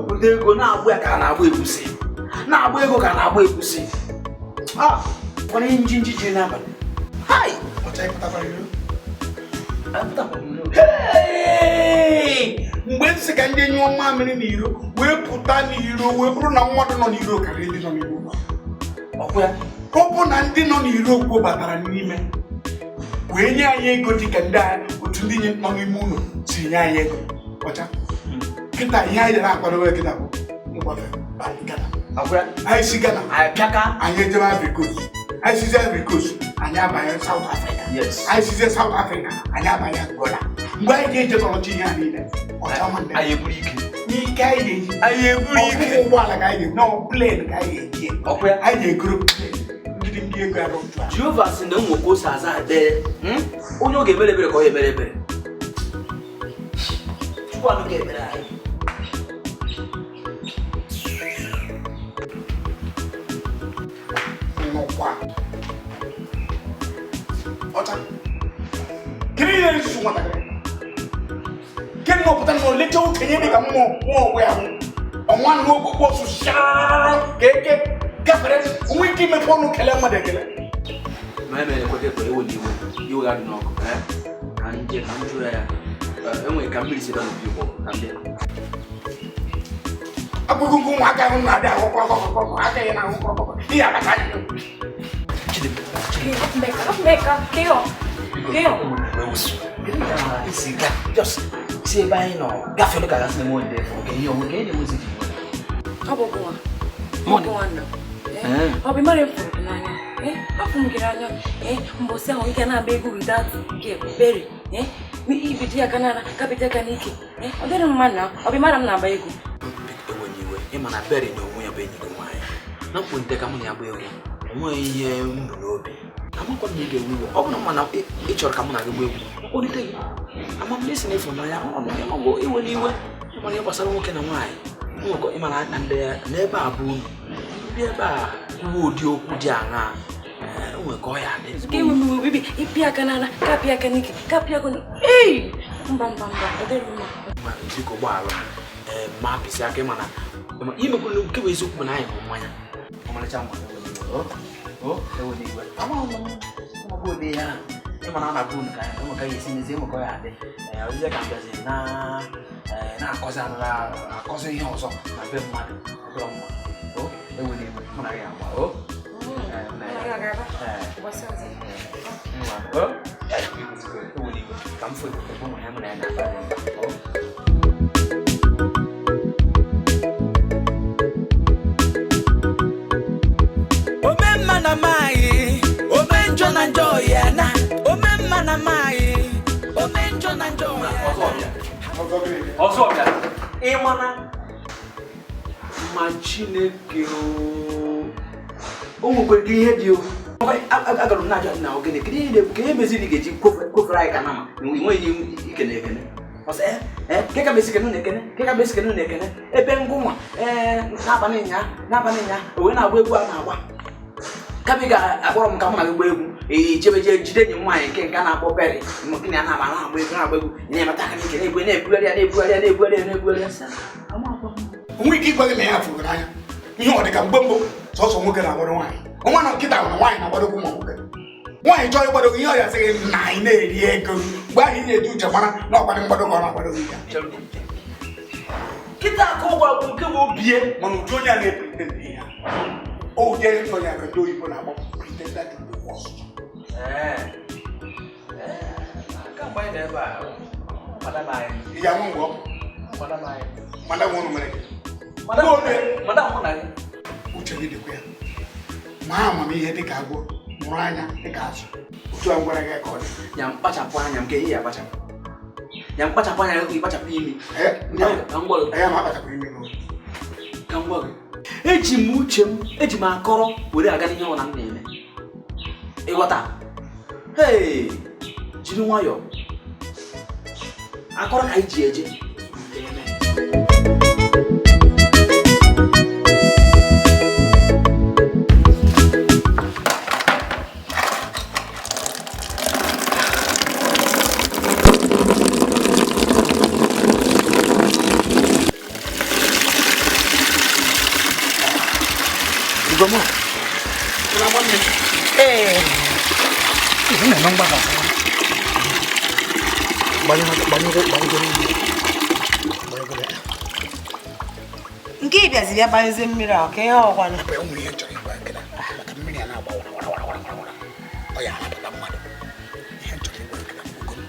Wee gwupụta ego na-agba ya ka a na-agba egusi, na-agba ego ka a na-agba egusi. Ah, kwana ihe njinji jiri n'abalị. Hai! Ọcha, ịpụtakwara iro? Apụtakwara m n'oge. Hey! Mgbe m sị ka ndị nyụọ mamịrị n'iro wee pụta n'iro, wee bụrụ na mmadụ nọ n'iro karịrị ndị nọ n'iro ụlọ. Ọkwa ya? Ọ bụ na ndị nọ n'iro kwobatara n'ime wee nye anyị ego dịka ndị otu ndị nọ n'ime ụlọ si nye anyị ego. Ọcha, kịta ihe anyị jere akwadobe kịta bụ ịgbafe banye Ghana. Ọkwa ya? Anyị si Ghana, Anyị pịaka. anyị ejebe Ivory Coast. Anyị sizie Ivory Coast, anyị abanye South Africa. Anyị sizie South Africa, anyị abanye Angola. Mgbe anyị ga-ejekọrọcha ihe a niile, ọcha nwanne, Anyị eburu ike. N'ike anyị ga-eji. Anyị eburu ike. Ọkpụkpụ ụgbọala ka anyị ga-eji, nọ plane ka anyị ga-eji. Ọkwa ya? Anyị ga-egoro plane ndị ndị ego ya otu a. Jehova sị na ụmụ ka o si aza ekpere. Onye ọ ga-emere ebere ka ọ ga-emere ebere. Chukwu anụ ga-ekpere anyị. Nnukwu ọcha, kedu ihe nzuzu nwatakịrị nke nnọpụta na olecha okenye dị ka mmụọ mmụọ ọgwụ ya hụ ọnwa nụ okpukpe ọsụ shaa ka eke gafere onwe ike imepe ọnụ kelee mmadụ ekele. Ma emere ekwe ekwe, ewe n'iwe, iwe ga dị n'ọkụ. Ka m jee ka m jụọ ya. Enwere ka mmiri si ebe n'opi ụgbọ ka m bịa. Akpụkpọ ụmụaka ahụ na-adị ahụ kọkọkọkọ aka ya na-ahụ kọkọkọ ihe akpata anya. Meka, keo. Keo. Kedu ka isi ga just si ebe anyị nọ gafere ka gasị na-enwe ndị efu nke ihe onwe ka ị na-enwezi ji iwe? Ọ bụ gụnwa. Ọ bụ gụnwa nna. Ọ bụ ịmara m fụrụ gị n'anya. Afụrụ m gị n'anya. Mbọsị ahụ ị ga na-agba egwu without gị berry. Ibido aka n'ara, gabide aka n'ike. Ọ dịrị mma na ọ bụ ịmara m na-agba egwu. Ewe n'iwe, ịma na Berry na onwe ya bụ enyi gị nwaanyị. Na mkpu ka mụ na ya gba egwu, o nweghị ihe m bụ n'obi. Amakwa m na ị ga-ewe iwe. Ọ bụ na mma na ị chọrọ ka mụ na gị gbaa egwu, mkpọlite gị. Ama m na esi na ịfụ n'anya, ọ nọ ịma bụ iwe n'iwe. Ịmara ihe gbasara nwoke na nwaanyị. Nwekọ ịmara na ndị n'ebe a bụ unu. Ndị ebe a kwuo ụdị okwu dị aṅaa. O nwere ka ọ ya dị. Ka ewe m iwe, bibi, ịpịa aka n'ara, kapịa aka n'ike, kapịa aka n'ike. Ei! Mba, mba, mba, ọ dịrị mma. Ma biko gbaghara m. Ma apịsị aka ịma na imekwuru nke bụ eziokwu bụ na anyị ṅụrụ mmanya. Ọmarịcha nwa, o, o, ewe n'iwe. Amaghị m ọ bụ ụdị ihe ahụ. Ịma na a na-abụ unu ka anyị enwe ka anyị esi mezie, enwe ka ọ ya adị. Ọdịzie ka m bịaziri na na-akọzi anara akọzi ihe ọzọ na be mmadụ. Ọ dịrọ mma. O, ewe n'iwe, mụ na gị agba, o. Mụ na gị agba. Ụbọchị ọzọ. Ngwa, o. Ewe n'iwe, ka m fụ ebe ụmụ ya mụ na ya na-akpa. O. Ome mma na maghị, ome njọ na njọ ya na ome mma na maghị, ome njọ na njọ ya na. Ọzọ gịnị? Ọzọ bịa. Ị mana ma Chineke o nwekwara gị ihe dị o. Agara m na-ajụ na ogene kedu ihe na-ekwu ka ihe meziri ị ga-eji kwofere anyị ka nama enweghị ihe ikene ekene. Ọ sị, ke ka mesi kene na ekene, ke ka mesi kene na ekene, ebe ngụnwa, n'abalị nya, n'abalị nya, o wee na-agba egwu a na-agba. Kama ị ga-akpọrọ m ka mụ na gị gbaa egwu, jebe jee jide enyi m nwaanyị nke a na-akpọ Berry, gị na ya na-agba na-agba egwu na-agba egwu, ị na-emeta aka n'ike na-ebu na-ebugharị ya na-ebugharị ya na-ebugharị ya na-ebugharị ya. O nwere ike ịgwa gị na ya fụrụ n'anya. Ihe ọ dị ka mgbe mbụ sọsọ nwoke na-agbado nwaanyị. Ọnwa na nkịta na nwaanyị na-agbadokwu ma nwoke. Nwaanyị chọọ ịgbado gị, ihe ọ ya sị gị na anyị na-eri ego. Mgbe ahụ ị na-eji uche mara na ọkwadị mgbado ka ọ na-agbado gị ya. Kịta aka ụgwọ bụ nke bụ obie. Mana ụdị onye a na-epretend ihe a. O ụdị onye a ka ndị oyibo na-akpọ pretender to the worst. Kamgbe anyị nọ ebe a, madam anyị. Ị ga-anwụ mgbe ọ bụ? Madam anyị. Madam unu mere gị? Madam Gbuo onye. Madam mụ na gị. Uche gị dịkwa ya. Ma amamihe dịka agwọ, mụrụ anya dịka azụ. Otu a m gwara gị ka ọ dị. Ya mkpachapụ anya m ka ihe ya akpachapụ. Ya mkpachapụ anya gị kpachapụ imi. Ka m gwa gị. Ya ma akpachapụ imi gị. Ka m gwa gị. Eji m uche m, eji m akọrọ were aga n'ihe ọ na m na-eme. Ịghọta? Hei, jiri nwayọọ. Akọrọ ka anyị ji eje. Ugomo. Na nwanne. Ee. Ihe na-eme mgbada. Gbanye gbanye gbanye. Gbanye. Nke ị bịaziri ya gbanyezie mmiri a ka ihe ọgwanụ. Ọ nwere ihe chọrọ ịgwa nkịta maka mmiri a na-agba wara wara wara wara wara. Ọ ya anapụta mmadụ. Ihe chọrọ ịgwa nkịta ugo m.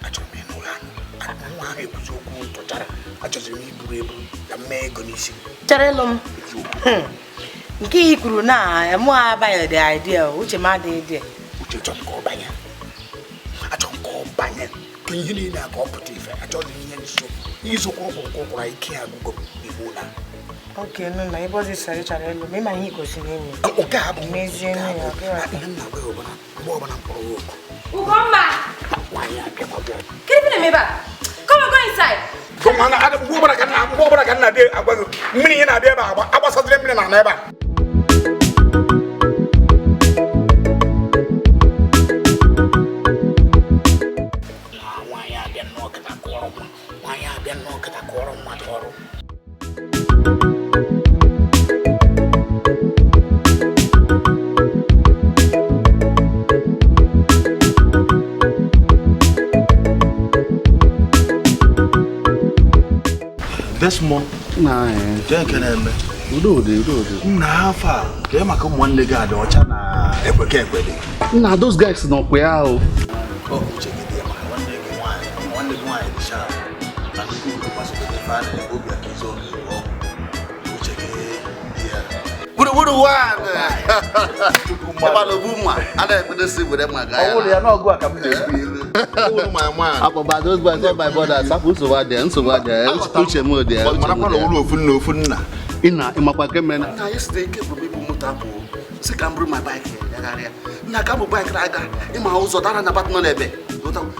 Achọrọ m ịnụ ha. Nwa ahụ ekwuzi okwu tụchara. Achọziri m iburu ebu ka m mee ego n'isi. Chere ịlụ m. Nke ị kwuru na mụ abaghị the idea, uche m adịghị dị. Uche chọrọ ka ọ banye. Achọrọ ka ọ banye. Ka ihe niile a ka ọ pụta ife. Achọghị m ihe nso. Izokwu ọkwụrụ ike agụgụ n'ime ụlọ. Okay, no, na ebe ọzọ ịsara ịchọrọ ịlụ ma ịma ihe i kwesịrị ime. Nke a bụ mezie nne ya. Ihe m na-agwa ya ọbụla mgbe ọbụla mkpọrọ oku. Ugomma! Nwaanyị abịakwa bịa. Kedu ife na-eme ebe a? Come on, go inside. Mgbe ọbụla ka nna abịa agwa gị mmiri ihe na-abịa ebe a agbasaziri mmiri na ebe a. Nwaanyị abịa nnọọ kịta kụọrọ nwa. Nwaanyị abịa nnọọ kịta kụọrọ mmadụ ọrụ. Desmond. Na jee nke na-eme. Udo dị, udo dị. Nna afọ a ka ị maka ụmụ nwanne gị adị ọcha na ekweke ekwe dị. Nna those guys nọkwa ya o. Ọ uche gị dị ya maka nwanne gị nwaanyị. Nwanne gị nwaanyị dị sharp. Na nnukwu uru gbasara ife a na-eme obi aka izu oge ọgwụ. Uche gị dị ya. Gburugburu one. Ịgbala ogbu mma, a na-ekpedosi were mma gaa ya. Ọ wụrụ ya n'ọgụ a ka m na-ekwu ilu. Akpọba those boys all my brothers, sapụ nsogbu adịa, nsogbu adịa, uche m dị ya. Marakwa na ọwụrụ ofu nna ofu nna. Ị na ịmakwa nke mere na yesterday ike bụrụ m ibu moto apụ sị ka m buru my bike gagharịa. Nna ka m bụ bike na-aga ịma ụzọ dara na bat nọ n'ebe.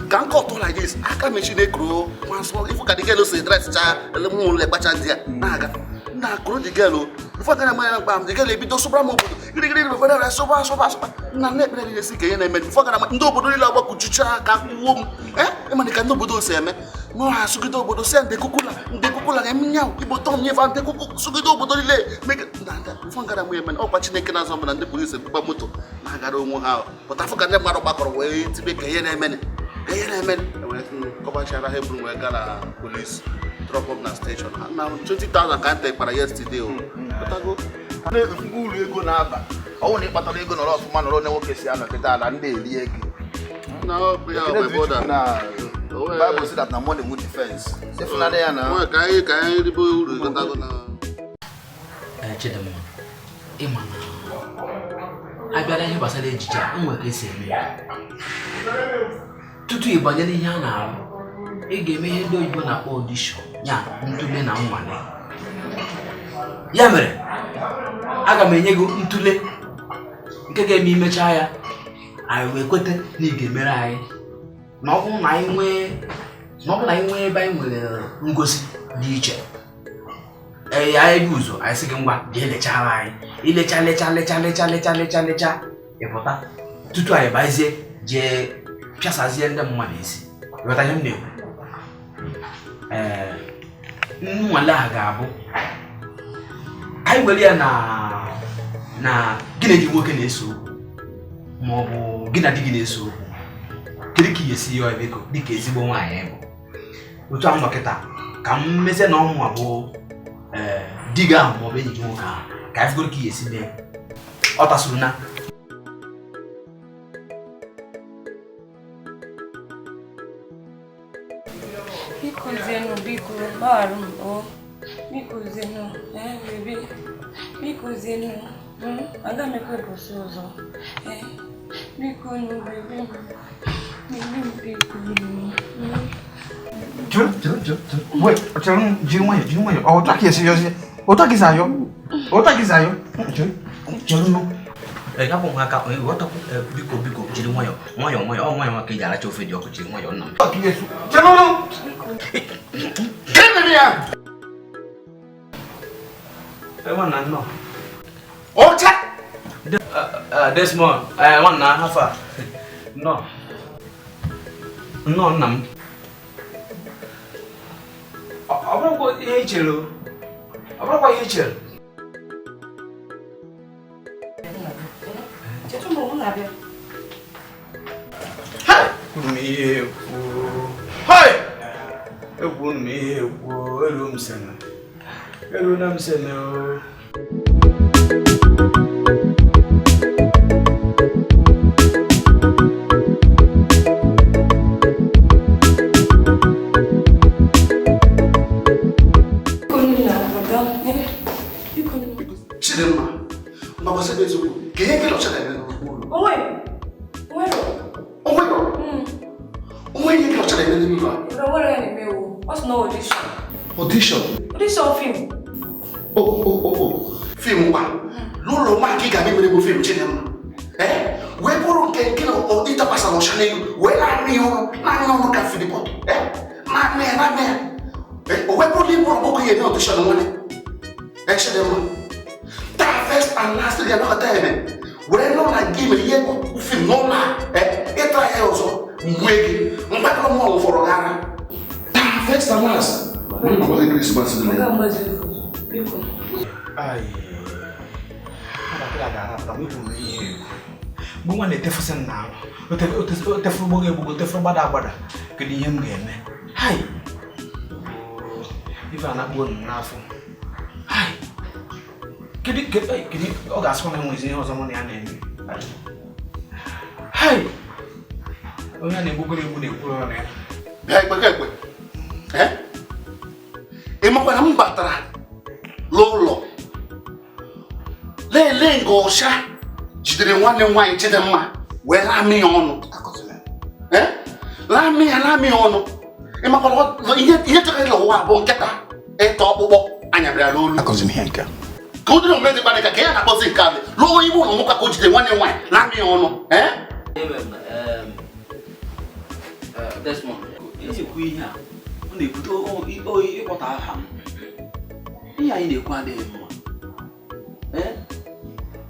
Ka m kọtụ like this, aka mechi na-ekuru nwa nsọ ifu ka the girl si dress cha ele mụ ụlọ ekpacha ndị a na-aga. Nna kụrụ the girl o. Ifu ka na-ama ya mkpa m the girl ebido sụbara m obodo girigiri rubere sụba sụba sụba. Nna nna ekpere niile si ka ihe na-eme. Ifu ka na ndị obodo niile agbakọjucha ka kwuo m. Ịma ka ndị obodo si eme. Mụ ha sụgide obodo si ndị kukula na eme nyaw igbo tọm nyefe ndị kuku sụgide obodo niile mege na ndị ifu ngara mụ eme ọkwa Chineke na-azọ m na ndị polisi ebukwa moto na-agara onwe ha pụta afọ ka ndị mmadụ gbakọrọ wee tibe ka ihe na-eme ka ihe na-eme wee kọbachara ha eburu wee gaa na polisi drop up na station na 20,000 ka nta kpara yesterday o pụtago uru ego na-aba ọ bụrụ na ịkpatara ego nọrọ ọfụma nọrọ onye nwoke si anọ kịta ala ndị eri ego. Na ọ bụ ya my brother. Bible said that na money would defense. Definitely ya na. Ka anyị ribe uru gotago na. Chidimma, ịma na abịala ihe gbasara ejije a nwere ka esi eme ya. Tutu ị banye n'ihe a na-arụ, ị ga-eme ihe ndị oyibo na-akpọ audition, ya ntule na nnwale. Ya mere, aga m enye gị ntule nke ga-eme imechaa ya, anyị wee kweta na ị ga-emere anyị. Na ọ bụrụ na anyị nwee ebe anyị nwere ngosi dị iche, ee anyị bụ ụzọ anyị sị gị ngwa jee lechara anyị ilecha lecha lecha lecha lecha lecha lecha ịpụta tutu anyị bazie jee pịasazie ndị mmadụ isi. Ghọta ihe m na-ekwu? Ee, nnwale a ga-abụ anyị were ya na gị na gị nwoke na-ese okwu ma ọ bụ gị na di gị na-ese okwu, kedu ka ị ga-esi yọọ biko dịka ezigbo nwaanyị bụ otu ahụ nọkịta ka m mezie na ọmụnwa bụ di gị ahụ maọbụ enyi gị nwoke ahụ ka anyị fụgoro ka ị ga-esi mee. Ọ tasuru na Biko zenu, biko gbaghara m o. Biko zenu, baby. Biko zenu, aga m ekwe kwụsị ọzọ. Biko nu, baby. Baby, biko nu. Chere. Wait, chere jiri nwayọ. Ọ otu a ka esi yọzie. Otu a ka esi ayọ. Otu a ka esi ayọ. Chere nụ. Hapụ m aka, ghọtakwu. Biko biko jiri nwayọ nwayọ nwayọ ọ nwayọ ka eji aracha ofe dị ọkụ, jiri nwayọ nna m. Chere nụ. Gịnị ya? Nwanna nnọọ. Ọcha. Desmond, nwanna hafa. Nnọọ. Nnọọ nna m. Ọ bụrụkwa ihe i chere. Ọ bụrụkwa ihe i chere. na-abịa. Kwuru m ihe ekwu. Ekwuru m ihe ekwu. Eruo m sena. Eruo na m sena o. Chidimma, mgbabasị bụ eziokwu ka ihe gị nọcha na-eme n'ụlọ. Onwe ihe gị nọcha na-eme n'ụlọ a? Audition? Audition film. Oh. Film ngwa. N'ụlọ nwa ka ị ga-abịa mere bụ film Chidimma. Wee bụrụ nke nke na ịtakwasara ọcha n'elu wee na-arị ọrụ na-arị ọrụ ka Filipọt. Na-amị ya na-amị ya. O wee bụrụ na ị bụrụ ọgbọkọ ya eme audition nwanne. Chidimma. First and last ga anọkọta eme were nọ na gị mere ihe fim n'ụlọ a ịtara ya ọzọ mgbe gị mgbakọrọ mmụọ fọrọ gị ara taa first and last. Mgbe nwa na-etefụsị m n'ahụ otefuru gbogo egbugo tefuru gbada agbada kedu ihe m ga-eme? Hai, ife a na-akpụ m n'afọ. Hai, kedu ọ ga-asịkwa na enwezi ihe ọzọ mụ na ya na-eme? Hai, onye a na-egbugoro egbu na-ekwuru ọnụ ya. Bịa ekwe ekwe. Ị makwa na m batara n'ụlọ lelee nke ọcha jidere nwanne m nwaanyị Chidimma wee lamị ya ọnụ. Lamị ya ọnụ. Ị makwa na ihe chọrọ ụwa bụ nkịta ịta ọkpụkpọ anya bịara n'olu. Ka o dịrị omume dị kparị ka ya na-akpọzi nke alị lụọ ime ụlọ nwoke ka o jide nwanne nwaanyị lamị ya ọnụ. Desmond, na-ekwu ihe a ọ na-ebute oyi ịkpọta aha m. Ihe anyị na-ekwu adịghị mma.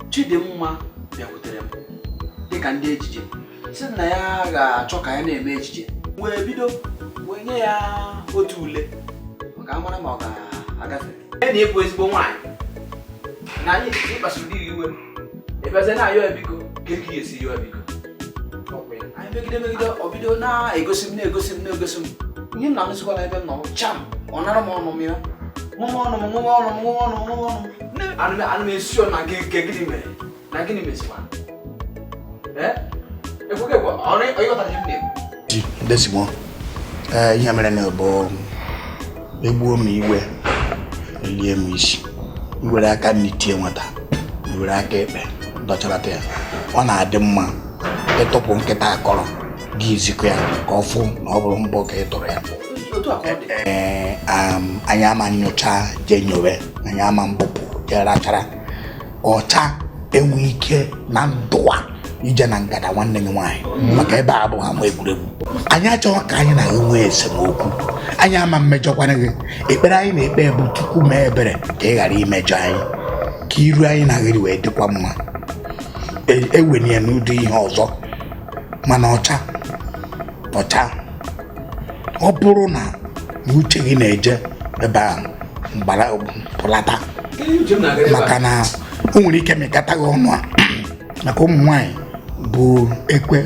Chidimma bịakwutere m dịka ndị ejije sị na ya ga-achọ ka ya na-eme ejije wee bido wee nye ya otu ule maka amara ma ọ ga-agafe. Na ịbụ ezigbo nwaanyị na anyị ịkpasuru di gị iwe ịbịazie na-ayọ ya biko ka e ga-esi yọọ ya biko. Anyị megide megide ọ bido na-egosi m na-egosi m na-egosi m ihe m na-anụsịkwa n'ebe m nọ cham ọ nara m ọnụ m ya ṅụọ ọnụ m ṅụọ ọnụ m ṅụọ ọnụ m ṅụọ ọnụ m anụ m esi ọ na nke gịnị mere na gịnị mezikwa ekwekekwe ọrụ ịghọtara ihe m na-ekwu. Desmond, ihe mere na bụ egbuo m iwe elie m isi iwere aka nri tie nwata iwere aka ekpe dọcharata ya. Ọ na-adị mma ịtụpụ nkịta akọrọ gị ezikọ ya ka ọ fụ na ọ bụrụ mbọ ka ị tụrụ ya. Ee, anyị ama nyocha jee nyowe, anyị ama mbụpụ jee rachara ọcha enwe ike na ndụwa ije na ngada nwanne gị nwaanyị maka ebe a bụ ama egwuregwu. Anyị achọghị ka anyị na gị nwee esemokwu, anyị ama mmejọkwana gị. Ekpere anyị na-ekpe bụ Chukwu mee ebere ka ị ghara imejọ anyị, ka iru anyị na gị wee dịkwa mma. Ewenye ya n'ụdị ihe ọzọ mana ọcha ọcha ọ bụrụ na uche gị na-eje ebe ahụ mgbara pụlata maka na o nwere ike mịkata gị ọnụ a maka ụmụ nwaanyị bụ ekwe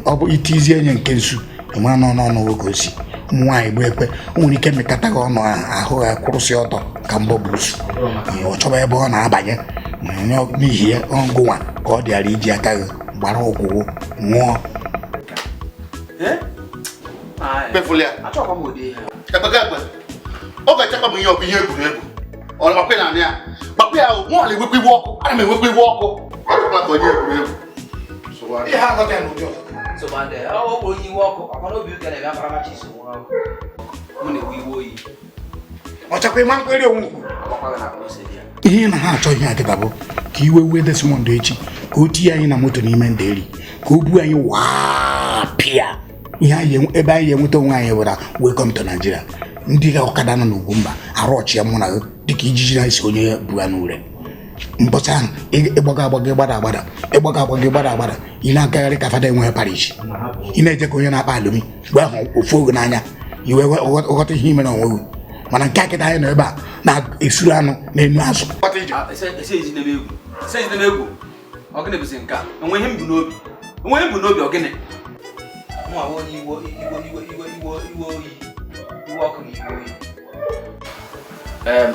ọ bụ itizie enye nke nsu enwere n'ọnụ ọnụ nwoke osi. Ụmụ nwaanyị bụ ekwe o nwere ike mịkata gị ọnụ ahụ ya kwụrụsị ọtọ ka mbọ burusu ọ chọba ebe ọ na-abanye n'ihi ya ọngụnwa ka ọ dịara iji aka gị gbara ọgwụgwụ ṅụọ. Ọ ga-echekwa m ihe ọ bụ ihe egwuregwu ọ gbakwe na ya gbakwe ya nwa na-ewekwa iwe ọkụ ana m ewekwa iwe ọkụ ọ dịkwa ka onye egwuregwu. Ọchakwa ịma nkwere onwe ugwu ihe na ha achọ ihe akịta bụ ka iwe wee Desmond echi ka o tinye anyị na moto n'ime nderi ka o buo anyị waa pịa ihe ebe anyị enweta onwe anyị were welcome to Nigeria. Ndị ọkada nọ n'Ugwumba arụ ọchị ya mụ na gị dịka ijiji na-esi onye bu ya n'ure mbọchị ahụ ịgbago agbago ịgbada agbada ịgbago agbago ịgbada agbada ị na-agagharị ka fada enweghị parish ị na-eje ka onye na-akpa alụmi mgbe ahụ ofu oge n'anya iwe ghọta ihe imere onwe gị mana nke akịta anyị nọ ebe a na-esuru anụ n'enu azụ. Ọ gịnị bụzi nke a? Enwe ihe m bụ n'obi. Enwe ihe m bụ n'obi ọ gịnị? Mụ ahụ onye iwe iwe iwe iwe iwe iwe oyi. Iwe ọkụ na iwe oyi.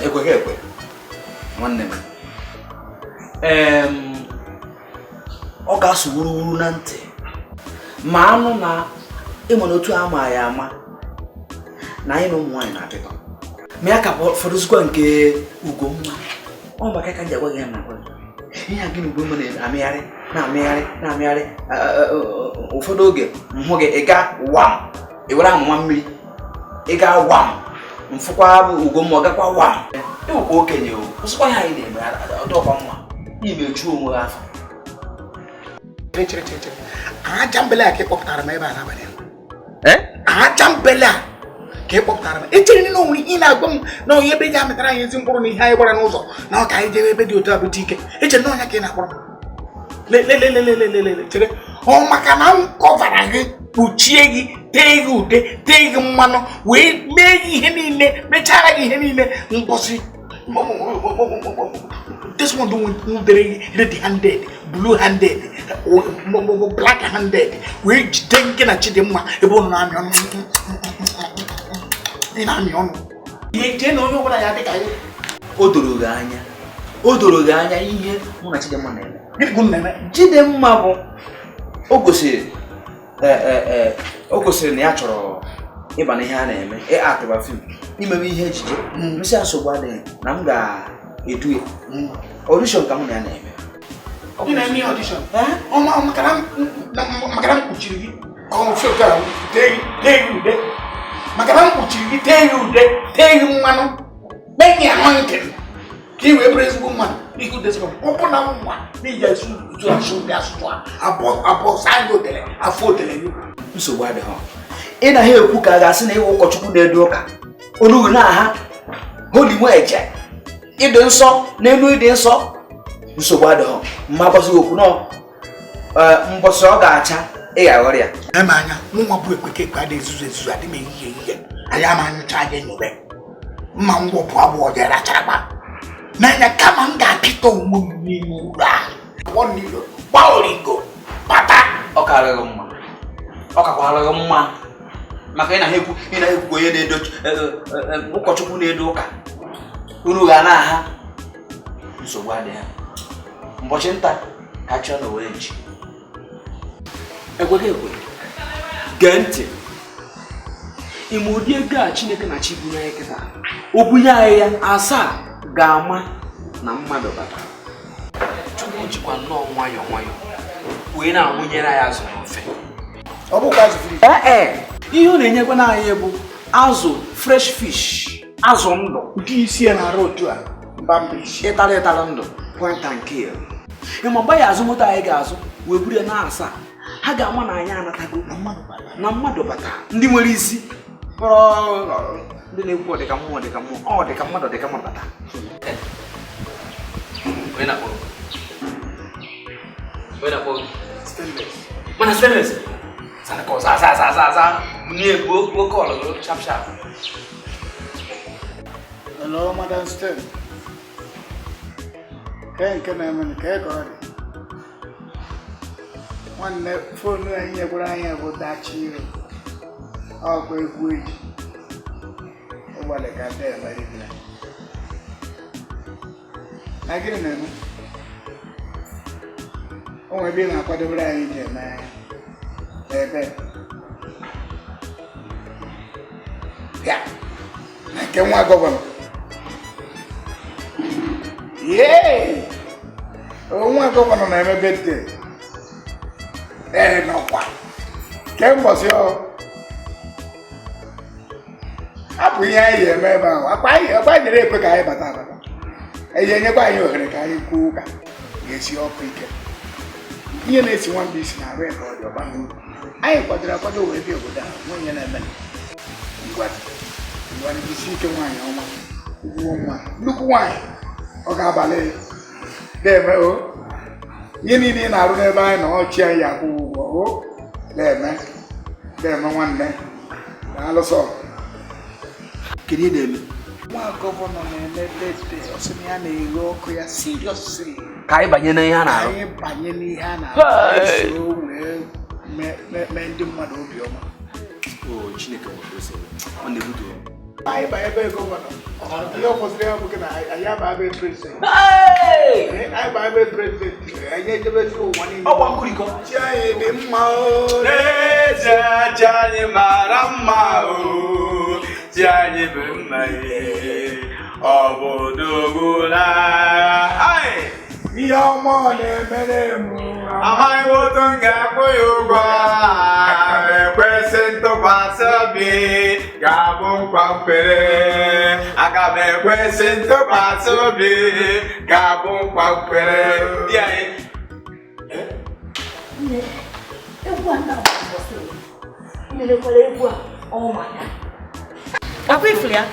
Ekweghị ekwe. Nwanne m. Ọ ga-asụ wuruwuru na ntị. Ma anụ na ịma na otu ama ya ama na anyị na ụmụ nwaanyị na-apịtọ. Ma ya ka fọdụzikwa nke Ugomma. Ọ maka ka m ji agwa gị ya na agwa gị. Ihe a gị na Ugomma na-amịgharị na-amịgharị na-amịgharị ụfọdụ oge m hụ gị ị gaa wam ị were amụma mmiri ị gaa wam mfụkwa bụ Ugomma ọ gakwa wam. Ịwụkwa okenye o kwụsịkwa ihe anyị na-eme ọdọkwa mma imechu onwe gị afọ. Chere chere chere. Aja mbele a ka ị kpọpụtara m ebe a n'abalị a. Aja mbele a ka ị kpọpụtara m. Echere na onwere ihe na-agwa m na onye ebe ji amịtara anyị ezi mkpụrụ na ihe anyị gbara n'ụzọ na ọ ka anyị jebe ebe dị otu a bute ike. Echere na ọnya ka ị na-akpọrọ m. Lelelelelelele chere. Ọ maka na m kọvara gị kpuchie gị tee gị ude tee gị mmanụ wee mee gị ihe niile mechara gị ihe niile mbọsị Desmond nwudere gị red handed, blue handed, black handed wee jide gị na Chidimma ebe ụnụ na-amị ọnụ ị na-amị ọnụ ihe jee na onye ọbụla ya dị ka ya. O doro gị anya o doro gị anya ihe mụ na Chidimma na-eme. Gịnị ka unu na-eme? Chidimma bụ o gosiri na ya chọrọ ịba n'ihe a na-eme ịatịba fim imewe ihe ejije nsị nsogbu adịghị na m ga-edu ya audition ka mụ na ya na-eme. Ị na-eme audition? Maka na m kpuchiri gị ka ọ mfe otu a tee gị ude maka na m kpuchiri gị tee gị ude tee gị mmanụ mee gị anointing ka ị wee bụrụ ezigbo mmadụ n'ihu Desmond ọ bụ na mma n'iji asụ otu asụ ụdị asụsụ a abụọ saa gị otele afọ otele gị. Nsogbu adịghị. Ị naghị ekwu ka a ga-asị na ịwụ ụkọchukwu na-edu ụka olu na aha holy nweje ịdị nsọ n'elu ịdị nsọ. Nsogbu adịghị. Mma gbasị okwu nọ mbọsị ọ ga-acha ị ga-aghọrọ ya. Eme anya nwa bụ ekweke ekwe adị ezuzu ezuzu adị m ehihie ehihie anyị ama anyụcha anya enyobe mma ngwọpụ abụọ jere acharakpa n'anya kama m ga-apịta onwe m n'ime ụlọ ahụ gbaa origo bata. Ọ karịghị mma ọ kakwarịghị mma maka ị na-ekwu onye na-edo ụkọchukwu na-edo ụka unu ga na-aha nsogbu adịghị. Mbọchị nta ka chọọ na were nchi. Ekweghị ekwe gee ntị ime ụdị ego a Chineke na chi bunye anyị kịta o bunye anyị ya asaa ga-ama na mmadụ batara. Chukwu jikwa nnọọ nwayọọ nwayọọ wee na-amụnyere anyị azụ n'ofe. Ọ bụkwa azụ free. Ihe ọ na-enyekwa anyị bụ azụ fresh fish, azụ ndụ nke isi ya na-arụ otu a mba mba isi ịtara ịtara ndụ point and kill. Ịma mgbe ya azụ moto anyị ga-azụ wee buru ya na asaa ha ga-ama na anyị anatago na mmadụ bata ndị nwere isi ndị na-ekwu ọdịka mmụọ dịka mmụọ ọ dịka mmadụ dịka mmadụ bata. Mana stainless za sharp sharp. Hello, Madam Stan. Nke na-eme ka ị kọrọ dị. Nwanne foonu anyị nyekwara anyị bụ dachi iro. Ọkwa egwu eji. Ụgbalị ka ndị emeriri ya. Na gịnị na-eme? O nwere ebe ị na-akwadobere anyị ji eme ebe. Ya, na nke nwa gọvanọ. Yee! Nwa gọvanọ na-eme birthday. Ee, nọkwa. Kembọsị ọ. Hapụ ihe anyị ga-eme ebe ahụ. Akwa anyị nyere ekwe ka anyị bata abata. Eji enyekwa anyị ohere ka anyị kwuo ụka ga-esi ọkụ ike. Ihe na-esi nwamba isi na-arụ ya ka ọ dị ọba uru. Anyị kwadoro akwado wee bịa obodo ahụ nwe ihe na-eme. Ngwa jisi ike nwaanyị ọma. Ezigbo nwa. Nnukwu nwaanyị. Ọ ga-abalị na-eme o. Ihe niile ị na-arụ n'ebe anyị na ọchị anyị akwụ ụgwọ o. Na-eme. Na-eme nwanne. Daalụ sọ. Kedu ihe na-eme? Nwa gọvanọ na-eme birthday, ọ sị na ya na-eghe ọkụ ya seriously. Ka anyị banye n'ihe a na-arụ. Anyị banye n'ihe a na-arụ. Soro wee mee ndị mmadụ obiọma. O Chineke nwere ose. Ọ na-ebutu. Anyị banye ebe gọvanọ. Ihe ọ kwụsịrị ya bụ na anyị aba ebe prezident. Anyị banye ebe prezident. Anyị ejebezi ụwa niile. Ọgwa nkwurikọ. Chi anyị dị mma o. N'ezie chi anyị mara mma o. Chi anyị bụ mma ọ bụ odogwu. Ihe ọma ọ na-emere m. Amaghị m otu m ga-akwụ ya ụgwọ. Ekwesị ntụkwasị obi ga-abụ nkwa nkwere. Aga m ekwesị ntụkwasị obi ga-abụ nkwa nkwere. Di anyị. Egwu a na-agba egwu a ọ maka. Akwa ifuru ya?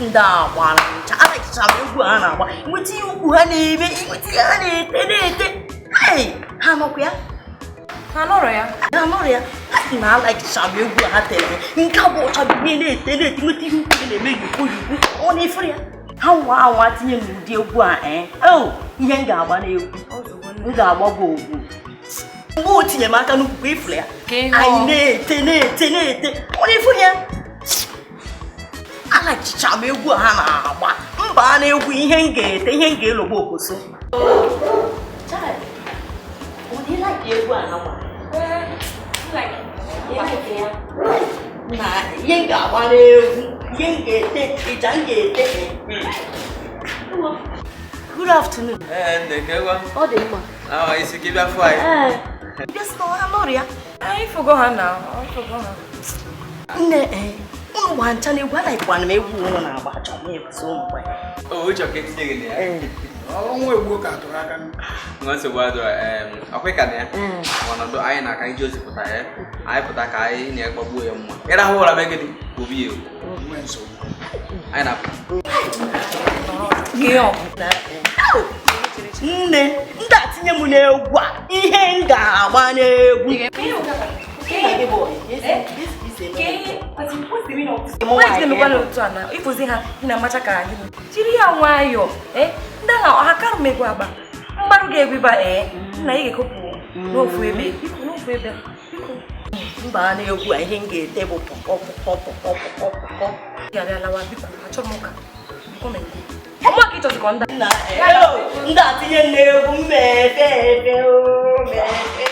Ndị a gbara ncha, alakichara egwu a na-agba. Nweta ihe ukwu ha na-eme, nweta ihe ha na-ete na-ete. Ha nọkwa ya? Ha nọrọ ya? Ha nọrọ ya? Na alakichara egwu a ha tere. Nke a bụ ọcha bụ ihe na-ete na-ete, nweta ihe ukwu na-eme yukwu yukwu. Ọ na-efuru ya? Ha nwa anwa tinye n'ụdị egwu a ihe m ga-agba n'egwu. M ga-agba gị ogwu. Mgbe o tinye m aka n'ukwu ifuru ya, anyị na-ete na-ete na-ete. Ọ na-efuru ya? Alachicha m egwu ha na-agba mba na-egwu ihe m ga-ete ihe m ga-elogbo okoso. Ihe m ga-agba n'egwu, ihe m ga-ete, ịja m ga-ete. Good afternoon. Ọ dị mma. Isi gị bịa fụ anyị. Bịa sị na ha nọrọ ya. Anyị fụgo ha na, fụgo ha. Nne, unu gba ncha n'egwu, anaghịkwana m egwu unu na-agba, achọrọ m ịkwụsị ụmụ mgbe. O, uche ka etinye gị na ya. Ọnwa egbuo ka atụrụ aka. Nwa nsogbu adịrọ, ọkwa ịka na ya. Ọnọdụ anyị na aka anyị ji ozi pụta ya. Anyị pụta ka anyị na-ekpagbuo ya mma. Ịrahụ ụra mee gịnị? Obi ya egwu. Anyị na-apụ. Nne, ndị a tinye m n'egwu a, ihe m ga-agba n'egwu. Ịfụzi ha na-amacha ka anyị jiri ya nwayọọ ndị ahụ ha karụ m egwu agba mmadụ ga-egwu nna ị ga-ekopụ n'ofu ebe biko n'ofu ebe biko mba na-egwu a ihe m ga-ete bụ pọpọ pọpọ pọpọ pọpọ pọpọ ga-abịa lawa biko achọrọ m ụka ọmụ ka ịchọzi ka ndị a tinye m n'egwu m efe efe mefe.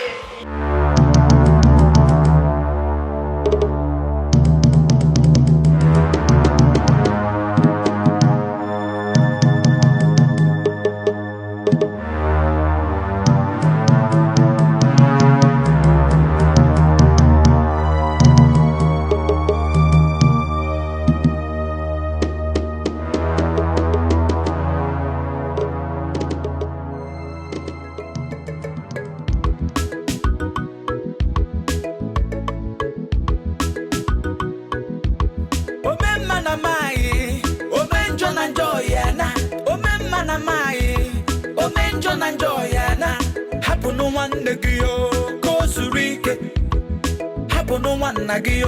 Nwanna gị o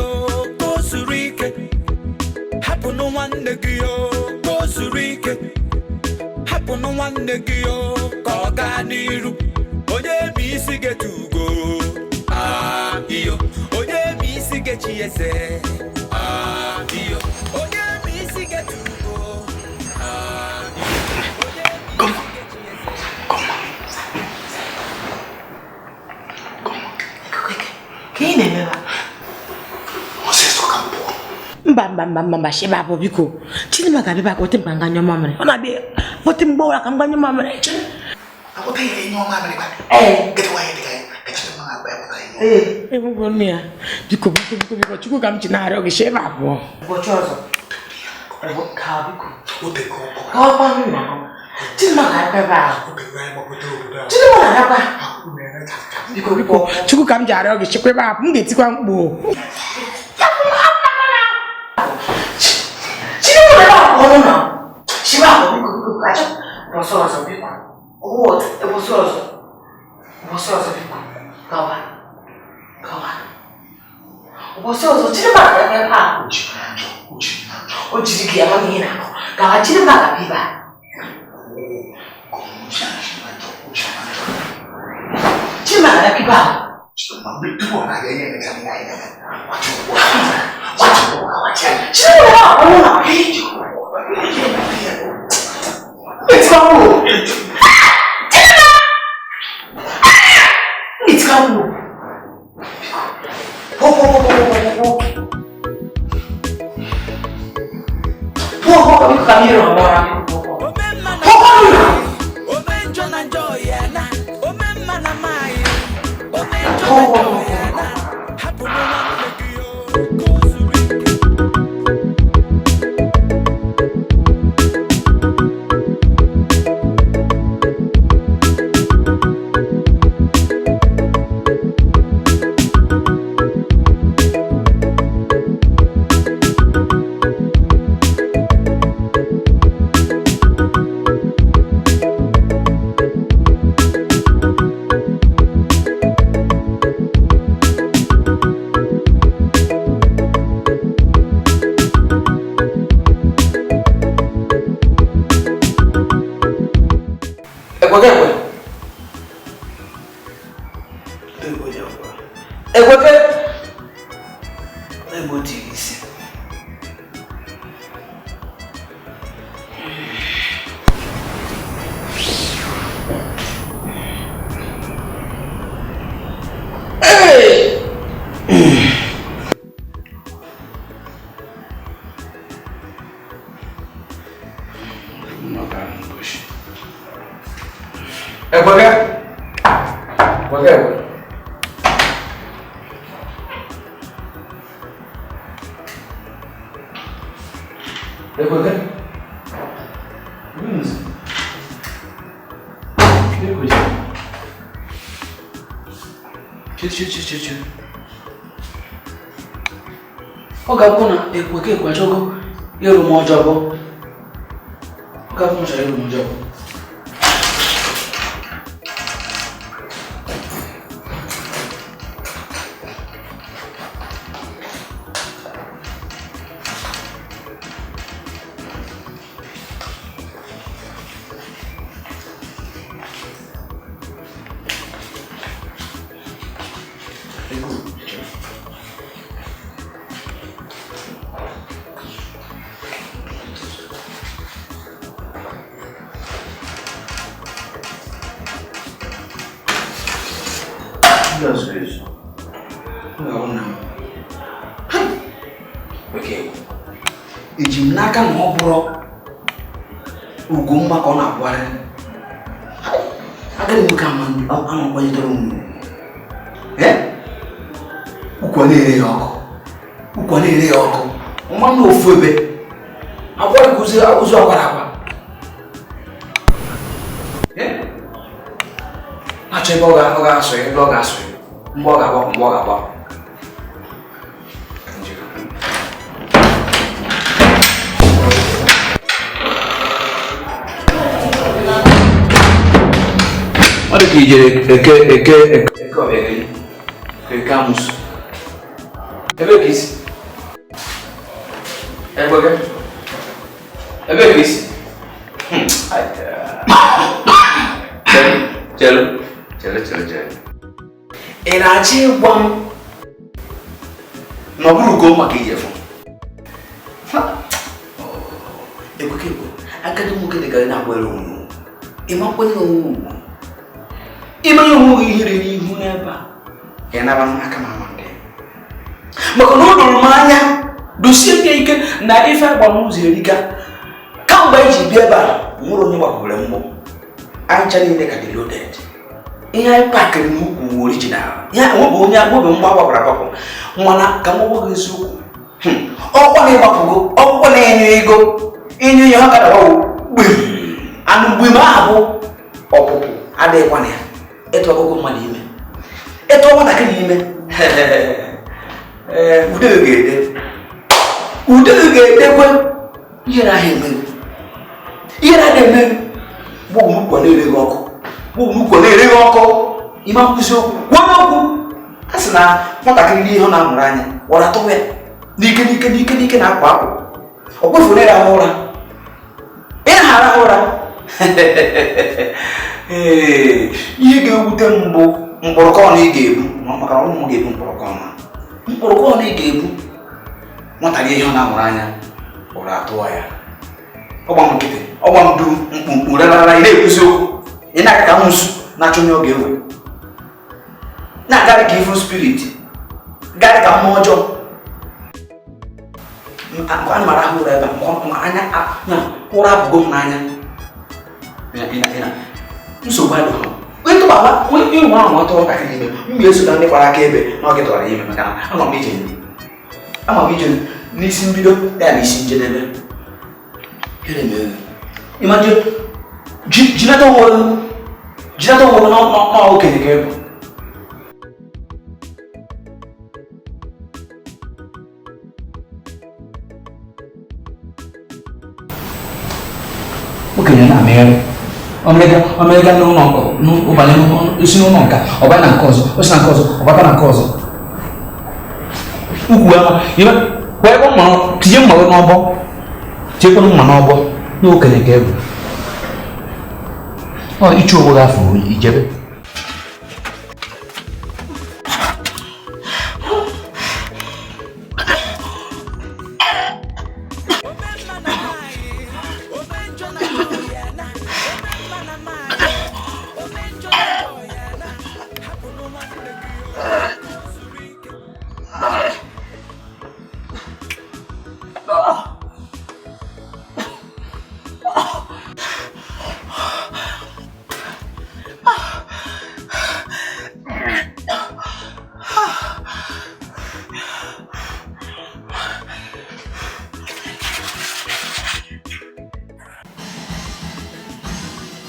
ka o zuru ike, hapụnụ nwanne gị o ka o zuru ike, hapụnụ nwanne gị o ka ọ gaa n'iru. Onye bụ isi ga-etu ugo iyo, onye bụ isi ga-echi eze iyo, onye bụ isi ga-etu ugo iyo, onye bụ isi ga-echi eze. Ka ị na-emeba? Mba mba mba mba mba shebe abụ biko. Chidimma ga-abịa ebe a kpọte m ka m gaa nyụọ mamịrị. Ọ na-abịa kpọte m mgbe ọbụla ka m gaa nyụọ mamịrị. Ee, nne ya. Biko biko biko biko Chukwu ka m ji na-arịọ gị shebe abụọ. Ụbọchị ọzọ. Ka biko. Ka ọ gwa nna m. Chidimma ga-abịa ebe a. Chidimma na-abịakwa. Biko biko Chukwu ka m ji arịọ gị chekwa ebe a m ga-etikwa mkpu. O jiri gị amaghị ihe na-akọ. Ka Chidimma ga-abịa ebe a. Chidimma ga-abịa ebe a. Ọ ga-abụ na ekweke ekwe achọgo ịrụ m ọjọọ bụ ọ ga-abụ m chọrọ ịrụ m ọjọọ bụ. Eji m n'aka na ọ bụrụ Ugomma ka ọ na-akwụgharị. Agadi nwoke ama kwanyetara onwe ukwu na-ere ya ọkụ, ukwu na-ere ya ọkụ, mmanụ ofu ebe akwara ka ụzọ akwara akwa na-achọ ebe ọ ga-asụ ya, ebe ọ ga-asụ ya, mgbe ọ ga-agbapụ, mgbe ọ ga-agbapụ. Ọ dị ka ijere eke eke eke ọbịageli eke amụsụ ebe ka isi ebe ebe ka isi. Chere chere chere chere, ị na-achọ ịgwa m na ọ bụrụ Ugomma ka ije fụ? Ekwekekwe agadi nwoke dị ka ị na-akwere onwe ịma nkwenye onwe ugwu imere onwe gị ihere n'ihu n'ebe a ị nara m aka m ama ndị maka na o doro m anya dosie m ya ike na ife agba m ụzọ erika kamgbe anyị ji bịa ebe a nwere onye gbapụrụ mgbọ anyị ncha niile ka dị loaded. Ihe anyị pakịrị n'ukwu wu original ya nwebụ onye nwebụ mgbe agbapụrụ agbapụ mana ka m gwa gị eziokwu, ọkwa na ịgbapụgo ọkpụkpọ na-enye ego inye ya ọ gadawawo gbim anụ gbim ahụ bụ ọpụpụ adịghịkwa na ya. Ịtụ ọgụgụ mmadụ ime, ịtụ nwatakịrị ime, ee ude ga-ede, ude ga-edekwe ihere ahụ emeghị, ihere ahụ emeghị. Gbogbo n'ukwu na-ere gị ọkụ, gbogbo n'ukwu na-ere gị ọkụ, ime nkwụsị okwu kwuo n'okwu. A sị na nwatakịrị ihe ọ na-amụrụ anya wara atụwa ya n'ike n'ike n'ike n'ike na-akwa akwa ọ kwefuru na ịrahụ ụra. Ị na-arahụ ụra. Ee, ihe ga-ewute m bụ mkpọrọkọ ị ga-ebu maka na ụmụ m ga-ebu mkpọrọkọ a. Mkpọrọkọ ị ga-ebu nwata gị ihe ọ na-amụrụ anya ụra atụọ ya. Ọgba m nkịtị, ọgba m du mkpumkpu rarara ị na-ekwuzi okwu. Ị na-aga ka nsu na-achọ onye ọ ga-ewe. Na-agarị ka evil spirit, garị ka mmụọ ọjọọ. Ana m arahụ ụra ebe a, anya na ụra apụgo m n'anya. Nsogbu adịghị. Ịtụbakwa ịnwe ahụ atụrụ ntakịrị ime, m ga-eso na ndị kwara aka ebe na ọ gị tụwara ime maka na ama m ije ama m ije n'isi mbido ya na isi njedebe. Jinata onwe gị n'okenye ka ịbụ. Okenye na-amịgharị omerega n'ụlọ isi n'ụlọ nka ọbanye na nke ọzọ osi na nke ọzọ ọbata na nke ọzọ ukwu ama wee mma tinye mma n'ọbọ tinyekwanụ mma n'ọbọ n'okenye ka ebu ọ ịchụ onwe gị afọ ijebe.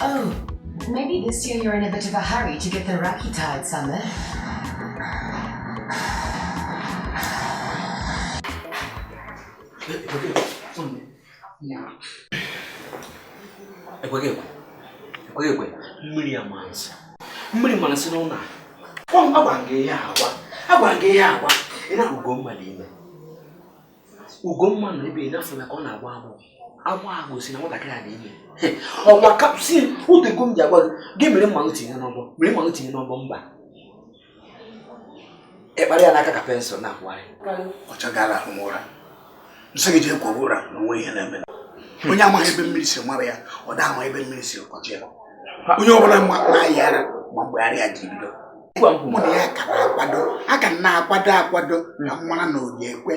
Oh, maybe this year you're in a bit of a hurry to get the raki tied, Summer. Ekwe mmiri amansi. Mmiri mansi n'ụlọ a. Agwara gị ihe agwa. Agwara gị ihe agwa. Ị na Ugomma dị ime. Ugomma nọ ebe n'afọ maka ọ na-agba agbọ. Agbọ a gosi na nwatakịrị a dị ime. Ọgwa kapsin utego m ji agwa gị gị mere mma tinye n'ọbọ mere mma tinye n'ọbọ mba. Ịkpara ya n'aka ka pensụl na-akwụgharị. Ọ chagara ahụ m ụra. Nsị gị jee kwọba ụra na onwe ihe na-eme. Onye amaghị ebe mmiri si mara ya, ọ da ama ebe mmiri si kọchi ya. Onye ọbụla na-ayị ara ma mgbe ara ya ji bido. Mụ na ya ka na-akwado, a ka na-akwado akwado ka m mara na ọ ga-ekwe.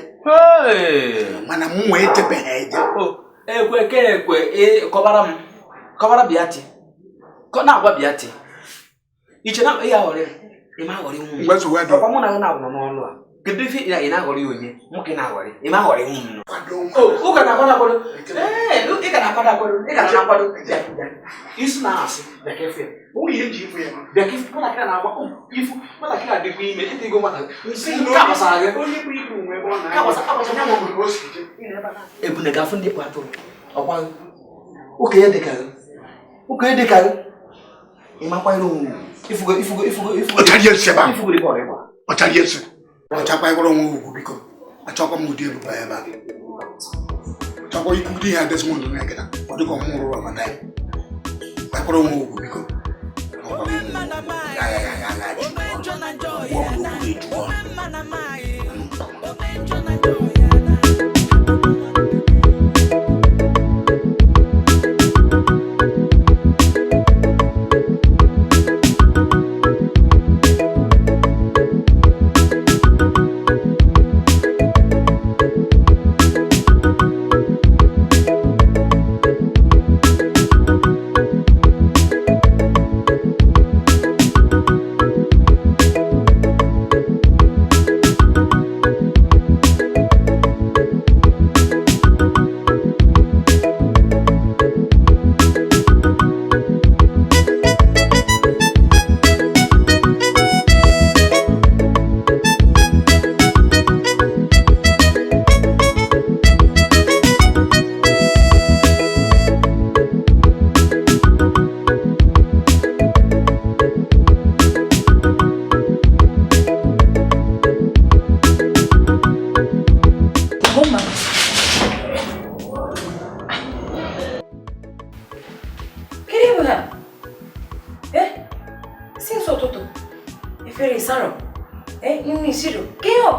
Mana m nwee echebeghị eje. Ekwe ke ekwe kọbara m kọbara bịa ti na-agwa bịa ti iche na ya aghọrị ịma aghọrị nwu m ọkwa mụ na gị na-agwụ n'ọlụ a kedu ife ị na-aghọrị onye mụ ka ị na-aghọrị ịma aghọrị nwu m ụka na-akwado akwado ị ka na-akwado akwado ị ka na-akwado isi na-asị bịa ka efe bịa ka ifu nwatakịrị na-agba ifu nwatakịrị adịkwa ime ịtịgo nwata nke a gbasara gị ebune ga-afụ ndị kpụ atụrụ ọkwa okenye dịka gị okenye dịka gị ịmakwanyere onwe ifugo ifugo ifugo ifugo ọchaghị esi ọchakwa ịgwara onwe ugwu biko achọkwa m ụdị ebubo ebe a chọkwa ikwugide ihe Desmond na-eketa ọ dịka ọmụ rụrụ ọbata ya gbakwara onwe ugwu biko Ihe a? Eh? Since ụtụtụ. Efere ịsarọ. Eh? Nri isiro. Ke ọ?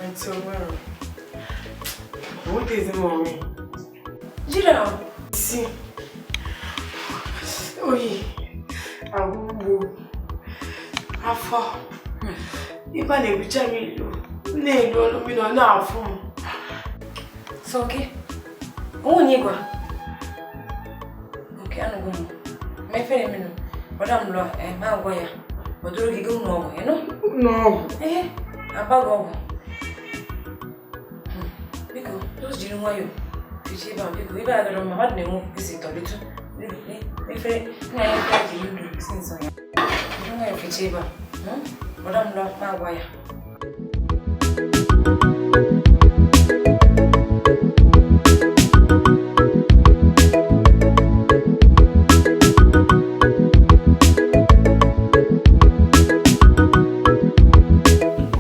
Aunty Omaro. What is mommy? Jiri ahụ. Si. Oyi. Ahụ mgbu. Afọ. Ịba na-ebucha m ilu. M na-elu ọnụ mmiri ọ na-afụ m. So okay. Onwe onye gwa? Okay, anụgo m. Ma efere m nụ. Ọda m lụọ, eh, ma agwa ya. Ọ dụrụ gị gaa ụlọ ọgwụ, ịnụ? N'ọgwụ. Ee, agba gị ọgwụ. Biko, o jiri nwayọọ fichie ebe a, biko, ebe a dọrọ mma, mmadụ na-enwe visitọ dịtụ. Efere, nna ya efere jiri ndụ si nsọ ya. Jiri nwayọọ fichie ebe a. Ọda m lụọ, ma agwa ya.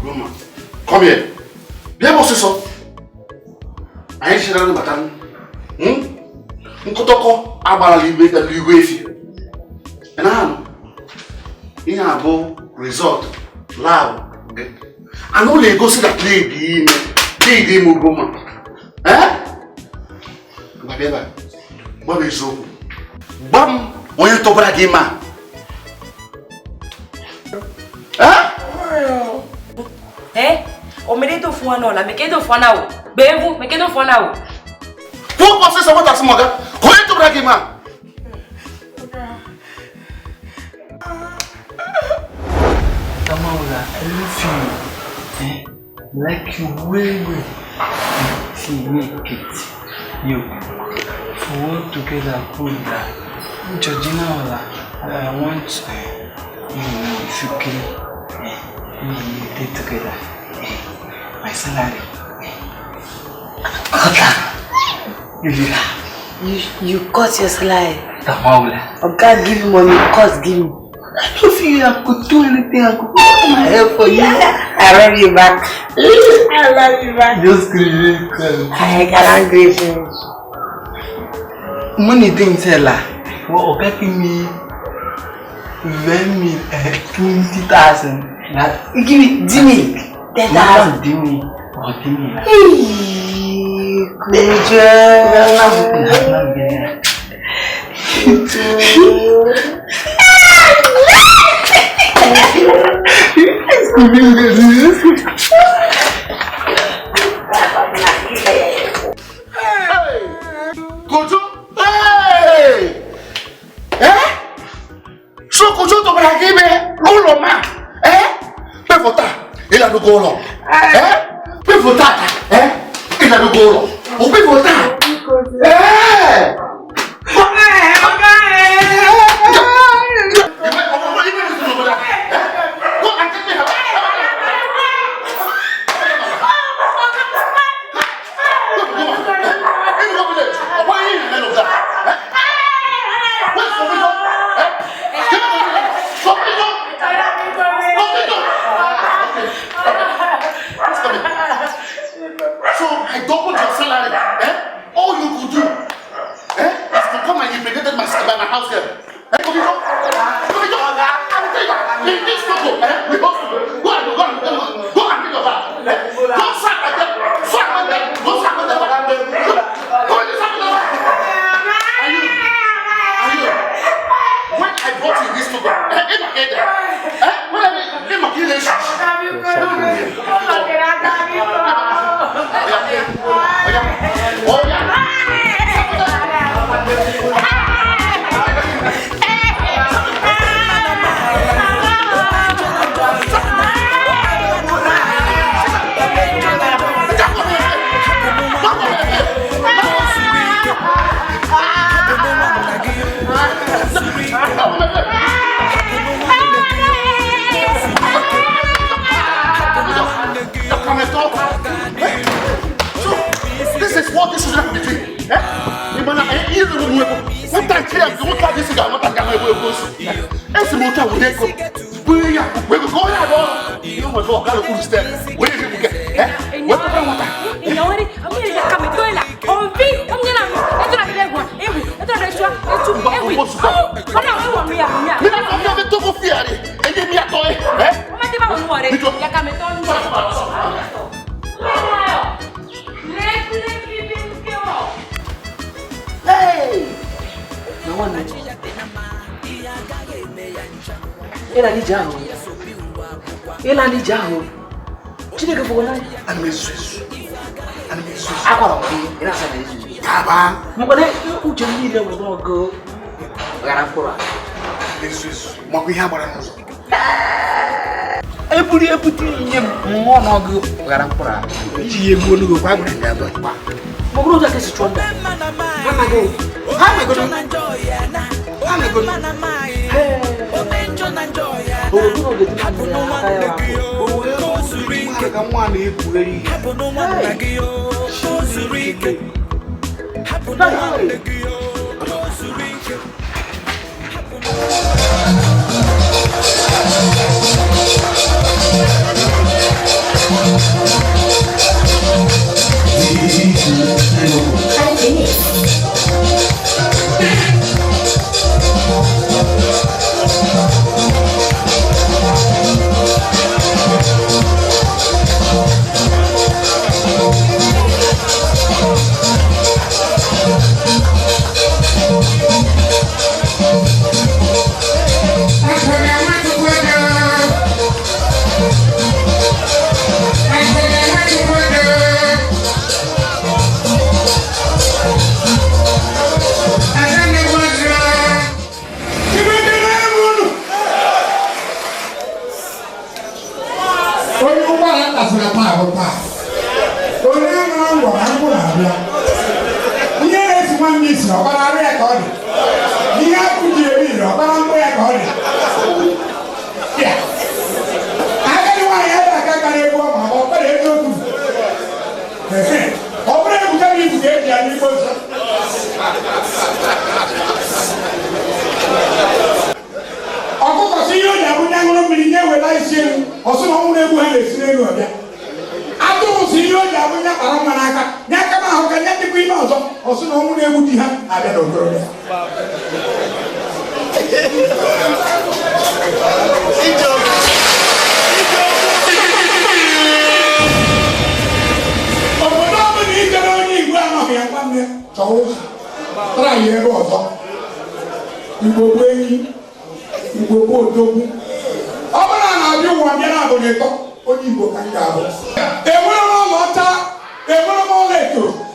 Roma, come here. Bịa bụ ọsịsọ. Anyị chere ndị bata. Nkụtọkọ agbarala igwe igwe efi. Ị na-anụ? Ihe a bụ result lab gị. Anụ na-egosi na plague ime. Plague ime Ugomma. Eh? Ngwa bịa ebe a. Gwa m eziokwu. Gwa m onye tụbara gị ime a. Eh? Eh? O mere do fún wa náà la, meke do fún wa náà o. Gbẹ̀ẹ́fún, meke do fún wa náà o. Kwuo ọsịsọ nwata sị m ọga, ka onye tụbara gị ime a. Tamaola, I love you. Eh? Like you well well. See me it. You. For work together good la. Georgina Ola, I want you if you can me and you stay together. My salary. Cut. You cut your salary. Tamaola. Oga give you money, cut give me. I don't feel I could do anything. I could put my hair for you. I love you back. I love you back. Just scream. I can't agree finish. Money thing tell her. Well, Oga give me 20,000. Give me, give me 10,000. Give me, oh, give me. Hey, Kojo. Kojo! Hey! Eh? So Kojo tụbara gị ime n'ụlọ ma? Eh? Kpefụta, ịlarugo ụlọ. Eh? Kpefụta, eh? Ịlarugo ụlọ. O kpefụta. Eh! So I doubled your salary. Eh? All you could do is to come and impregnate my house here. Eh? Come here, come here. I will tell you, in this struggle, we must go and go and go and pick your bag. Go sack like them. Sack like them. Go sack like them. Go and sack like them. And you, when I brought you this struggle, when I This is what this is happening between. Eh? Ịla n'ije ahụ Chineke fụrụ n'anya. Ana m ezu ezu. Ana m ezu ezu. Akwara m gị, ị na-asa na ezu. Gaba. Mkpere uche m niile bụ n'ọgụ ghara mkpụrụ a. Ezu ezu. Makwa ihe agbara n'ụzọ. Eburu ebute inye m mmụọ n'ọgụ ghara mkpụrụ a. Iji ya egbuo n'ugbo kwa gwara ndị abụọ. Mọbụrụ ụzọ ka esi chụọ nda. Ha megodo. Ha megodo. Ka nwa na-ekwugheri ihe.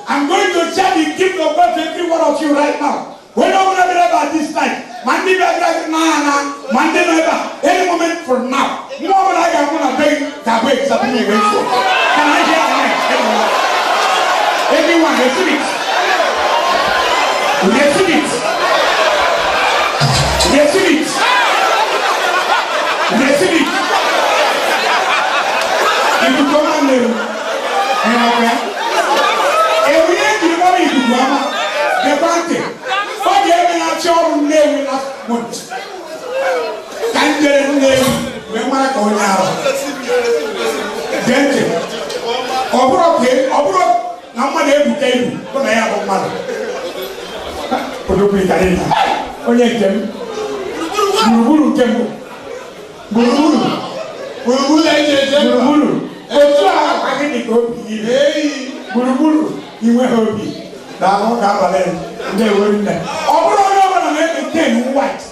I'm going to share the gift of God to every one of you right now. When I want to be about this time, Monday, Monday, any moment from now. No one I am going to beg that way. Can I hear amen? Everyone, receive it. Receive it. Receive it. Receive it. If you come and Gburugburu inweghị obi na-ahụ ka abalị ndewo nne ọ bụrụ onye ọbụla na-ete white.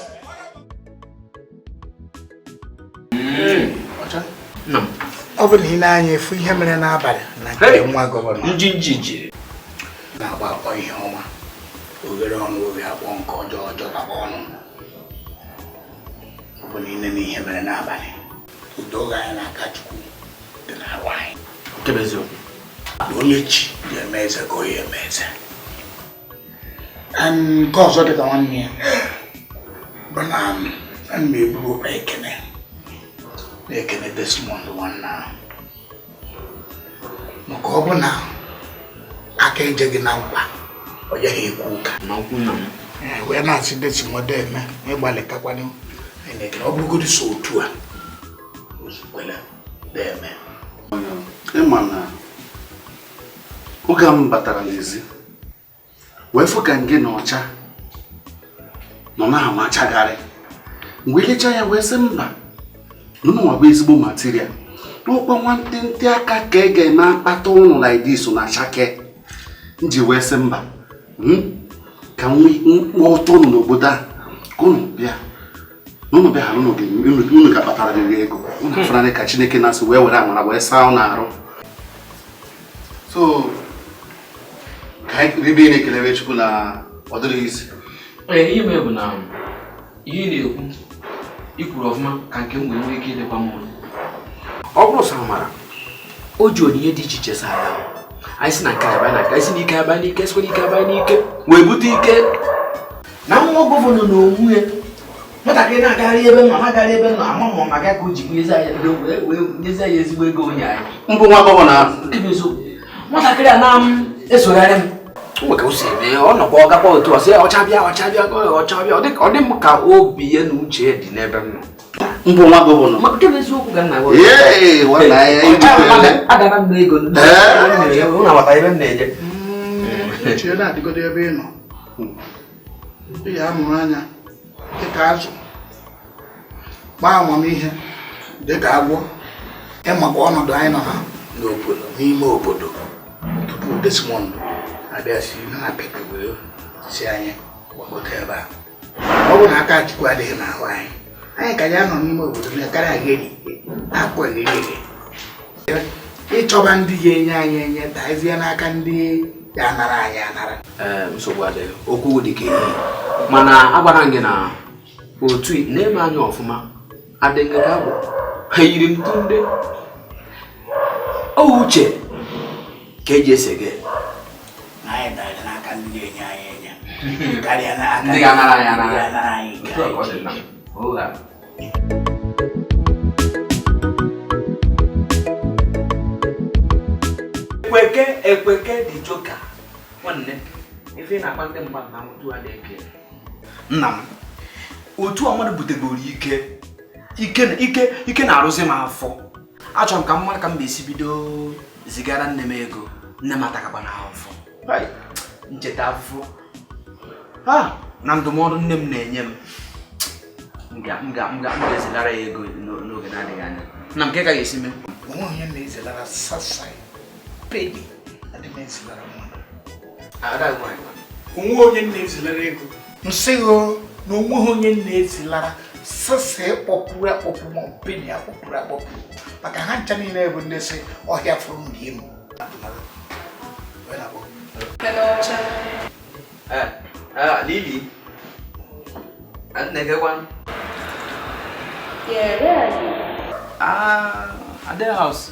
Ọ bụ na ị na-anya efu ihe mere n'abalị na nke nwa gọvanọ njinji na-agba akpọ ihe ọma oghere ọnụ obi akpọ nke ọjọọ ọjọọ akpọ ọnụ. Ọ bụ na ị nene ihe mere n'abalị udo ga anyị n'aka Chukwu dị n'arụ anyị. Onye chi ga-eme eze ka onye eme eze. Nke ọzọ dị ka nwanne ya bụ na ana m eburu ụkpa ekene na-ekene Desmond nwanne ahụ maka ọ bụ na aka eje gị na nkwa ọ yaghị ekwu ụka wee na-asị Desmond eme ịgbalịtakwanụ ọ bụrụgodị so otu a ozukwele eme. Ịma na oge m batara n'ezi wee fụ ka gị na ọcha Nọ na-amachagharị mgbe lecha ya wee sị mba n'ụwa bụ ezigbo material n'ụkwa nwantịntị aka ka ị ga-eme akpata ụnụ like this na chake nji wee sị mba ka mkpọ ụtọ ụnụ n'obodo a ka ụnụ bịa n'ụnụ bịa ghara ụnụ ga-akpatara gị ego ụnụ afụnarị ka Chineke na-asị wee were amara wee saa ụnụ arụ so ka anyị ribe na-ekelebe Chukwu na ọ dịrị isi. Ihe mere bụ na ihe na-ekwu ikwuru ọfụma ka nke m wee nwee ike ịdịkwa mma. Ọ bụrụ sọ amara o ji onyinye dị iche iche saa ya anyị si na nke abịa na nke anyị si n'ike abịa n'ike sikwa n'ike abịa n'ike wee bute ike na nwa gọvanọ na onwe ya nwatakịrị na-agagharị ebe nọ na-agagharị ebe nọ ama ma maka ka o ji nyezi anyị ezigbo ego onye anyị mbụ nwa gọvanọ ahụ nwatakịrị a na m esogharị m nwe ka o si eme ọ nọkwa ọ gakwa otu ọ sị ọcha bịa ọcha bịa ọcha bịa ọ dị m ka obi ya na uche dị n'ebe m nọ. Mbụ nwa gọvanọ nke bụ eziokwu ka nna agara m n'ego ụnụ agbata ebe m na-eje uche na-adịgodo ebe ị nọ ị ga-amụrụ anya dịka azụ gbaa amamihe dịka agwọ ịmakwa ọnọdụ anyị nọ na n'obodo n'ime obodo tupu Desmond abịa si na-apịpị wee si anyị gbagote ebe a ọ bụ na aka Chukwu adịghị n'ahụ anyị anyị ka ya nọ n'ime obodo na-akarị agheri akpụ egheri eghe ịchọba ndị ga-enye anyị enye dazie n'aka ndị ga-anara anyị anara. Nsogbu adịghị okwu dị ka ehihie mana agwara m gị na otu na-eme anya ọfụma adịghị ka bụ ha yiri m tunde o uche ka eji ese gị anyị dara n'aka ndị ga-enye anyị enye karịa n'aka ndị ga-anara anyị anara anyị. Ekweke ekweke dị joka nwanne ife na-akpa ndị mmadụ na otu a na-eke nna m otu a mmadụ butegoro ike ike ike ike na-arụzi m afọ achọrọ m ka mmadụ ka m ga-esi bido zigara nne m ego nne m atakakwa na afọ ncheta afụfụ ha na ndụmọdụ nne m na-enye m m ga-ezilara ya ego n'oge na-adịghị anya na nke ka ga-esi mee onwe onye na-ezilara sasa peni adị m ezilara mmadụ onwe onye na-ezilara ego nsịghị na onweghị onye na-ezilara sasa ịkpọpụrụ akpọpụ ma peni akpọpụrụ akpọpụ maka ha ncha niile bụ ndị si ọhịa fụrụ m rie m. Hello, Cha. Lily. Nne Yeah, where are you? At their house.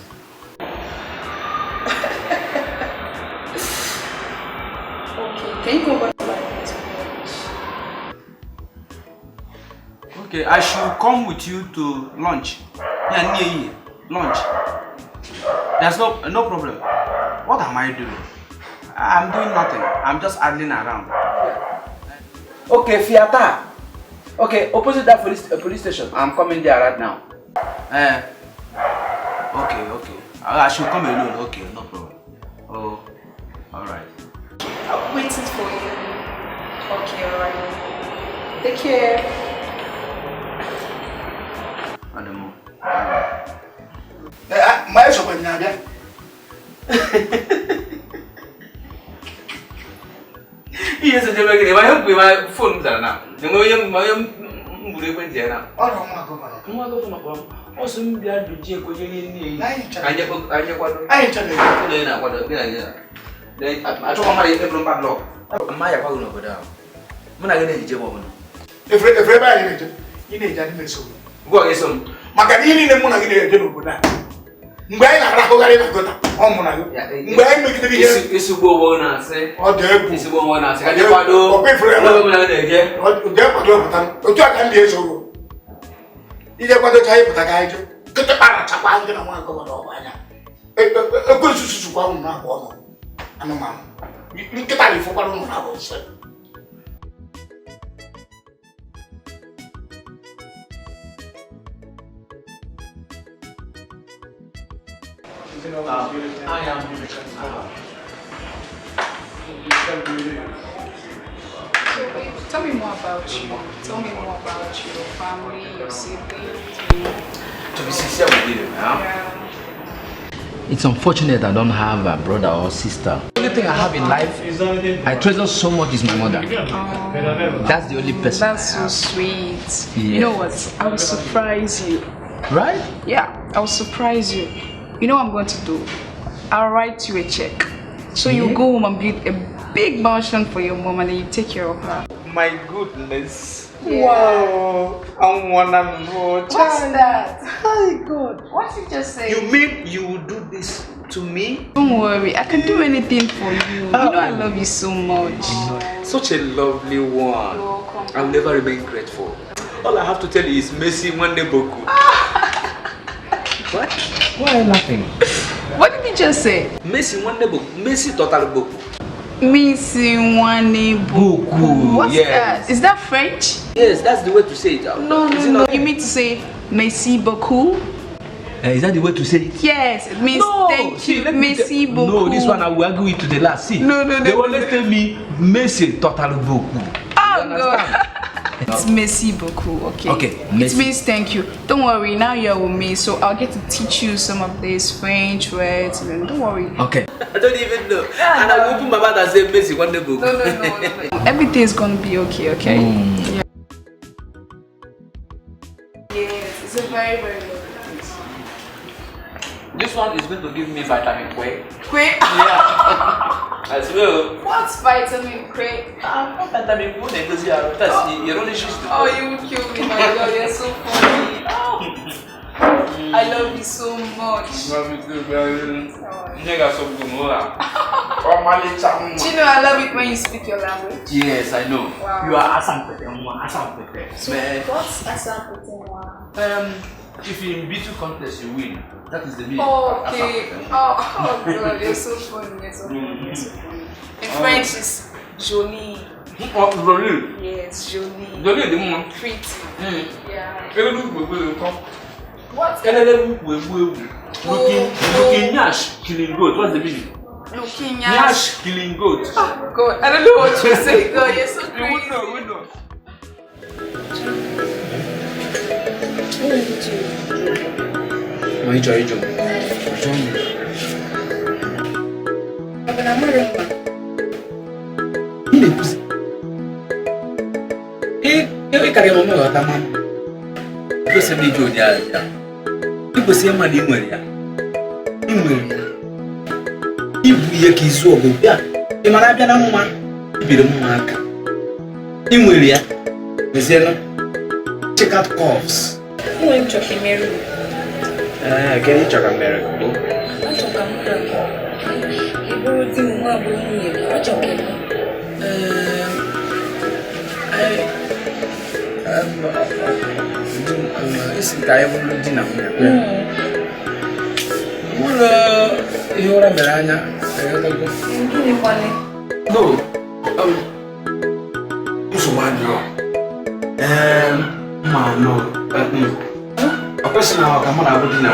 Okay, can you go back to my place for lunch? Okay, I should come with you to lunch. Yeah, near here. Lunch. There's no problem. What am I doing? I'm doing nothing. I'm just idling around. Okay, Fiata. Okay, opposite that police station. I'm coming there right now. Okay, okay. I should come alone. Okay, no problem. Oh, all right. I'm waiting for you. Okay, all right. Take care. Ademo. My shop in Abia. Yes, I hope my phone now. Ọ nwa gọvanọ. Nwa gọvanọ kpọrọ m. Ọ sị m bịa dochie kwenye nne ya. Anyị Ka anyị kwado. Anyị chọrọ Ụlọ na-akwado gị na gị na. Achọkwa mmadụ ihe bụrụ padlock. Mma ya kwaghị n'obodo ahụ. Mụ na gị na-eje ebe ọbụla. Efere efere ebe anyị na-eje. Ị na-eje adị m eso. Ngwa gị so m. Maka na ihe niile mụ na gị na-eje n'obodo a. Mgbe anyị na-arahụgharị na gota, ọ mụ na gị. Mgbe anyị megidere ihe. Isigbo onwe na-asị. Ọ dị egwu. Isigbo onwe na-asị. Ka anyị kwado. Ọkwa ifere ebe. Mụ na gị na-eje. Jee kwado pụta. Otu a ka m ga-eso gị. Ije kwadocha anyị pụta ka anyị jee. Kịtịkpa rachakwa ndị na nwa gọvanọ ọgba anya. Ekwensu susukwa ụnụ na-abụ ọnụ. Anụmanụ. Nkịta na-efokwara ụnụ na-abụ nsọ. I am. So, babe, Tell me more about you. Tell me more about your family, your siblings. To be sincere with you, huh? Yeah. It's unfortunate I don't have a brother or sister. The only thing I have in life I treasure so much is my mother. That's the only person. That's so sweet. Yeah. You know what? I will surprise you. Right? Yeah, I will surprise you. You know what I'm going to do? I'll write you a check. So you go home and build a big mansion for your mom and then you take care of her. My goodness. Yeah. Wow. I'm one and more. What's that? Oh God. What did you just say? You mean you will do this to me? Don't worry, I can do anything for you. You know I love you so much. Such a lovely one. You're welcome. I'll never remain grateful. All I have to tell you is Messi Mwande Boku. What? Why are you laughing? What did you just say? Messi Mwande Boku. Messi Total Boku. Messi Mwande Boku. What's yes. that? Is that French? Yes, that's the way to say it. No, no, no. You mean to say merci beaucoup? Is that the way to say it? Yes, it means no, thank see, you. Merci beaucoup. No, this one I will argue it to the last. See, no, no, no. They always tell me merci total beaucoup. Oh God. It's merci beaucoup, okay? Okay, merci. It means thank you. Don't worry, now you're with me, so I'll get to teach you some of these French words. And don't worry. Okay. I don't even know. Yeah, and I will open my mouth and say merci one day. No, no, no, no, no. Everything's gonna be okay, okay? Mm. Yeah. Yes, it's a very, very lovely place. This one is going to give me vitamin K. K? Yeah. As well. What's vitamin K? Vitamin K. Oh, you will kill me, my God. You're so funny. Oh. I love you so much. Love you too, baby. Do you know I love it when you speak your language? Yes, I know. Wow. You are Asampete. Asampete. So what's Asampete? If you in beauty contest, you win. That is the meaning. Okay. Oh, God, you're so funny. You're so funny. You're so funny. In French, it's jolie. Oh, jolie. Yes, jolie. Jolie, the woman. Pretty. Mm. Yeah. What? Looking nyash killing goat. What's the meaning? Looking nyash killing goat. Oh God, I don't know what you say. God, you're so crazy. You wouldn't know. Check out coughs. I'm talking Mary. Can you check Mary? I'm talking Mary. No. No. A question now, come on, I would know.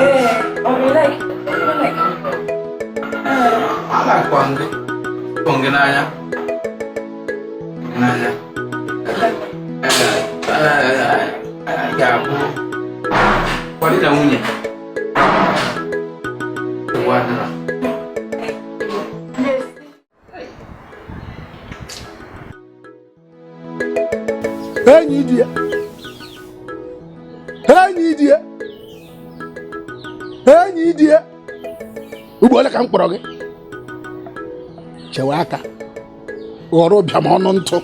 I like one. Ponganaya. Naya. What did I win? What? Enyi die. Enyi die. Enyi die. Ugbo ole ka m kpọrọ gị? Chewe aka. Ghọrọ ụbịam ọnụ ntụ.